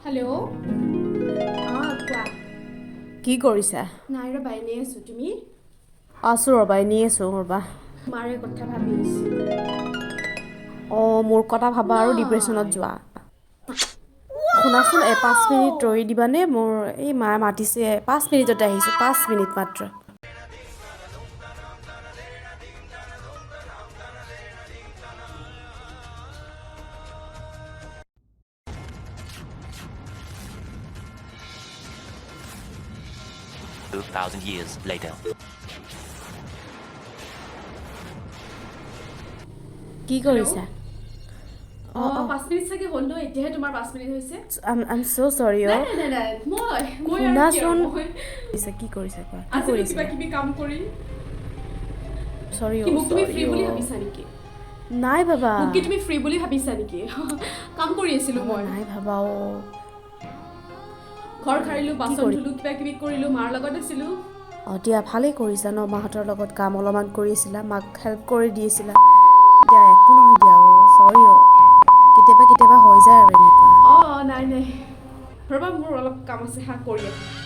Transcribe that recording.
Hello'. অঁ, কোৱা। কি কৰিছা? নাই ৰ'বা, এনেই আছোঁ। তুমি? আছোঁ ৰ'বা, এনেই আছোঁ ৰ'বা। মাৰে কথা ভাবি আছিলোঁ। অঁ, মোৰ কথা ভাবা আৰু ডিপ্ৰেশ্যনত নাই। যোৱা। শুনাচোন, এই 5 মিনিট ৰৈ দিবানে? মোৰ এই মায়ে মাতিছে, 5 মিনিটতে আহিছোঁ, 5 মিনিট মাত্ৰ। 2,000 years later. কি কৰিছা? অঁ, 5 মিনিট চাগে হ'ল ন? এতিয়াহে তোমাৰ 5 মিনিট হৈছে? I am so sorry. নাই। অ'। নাই নাই নাই, মই মই আৰু কি আৰু শুনাচোন। মই কি কৰিছা কোৱা, কি আছিলো কিবা কৰিছিলা? কিবি কাম কৰি। চৰি। কি অ'। মোক তুমি চৰি। ফ্ৰী বুলি অ'। ভাবিছা নেকি? নাই ভাবা। মোক কি তুমি ফ্ৰী বুলি ভাবিছা নেকি? কাম কৰি আছিলো মই। নাই ভাবা অ'। ঘৰ সাৰিলো, কি বাচন কৰি ধুলো, কিবা কিবি কৰিলো, মাৰ লগত আছিলো। অঁ দিয়া, ভালেই কৰিছা ন? মাহঁতৰ লগত কাম অলপমান কৰিছিলা, মাক হেল্প কৰি দিছিলা। দিয়া, একো নহয় দিয়া। অ' চৰি অ', কেতিয়াবা কেতিয়াবা হৈ যায় আৰু এনেকুৱা। অঁ অঁ, নাই নাই, ৰ'বা, মোৰ অলপ কাম আছে। হা, কৰি আহোঁ।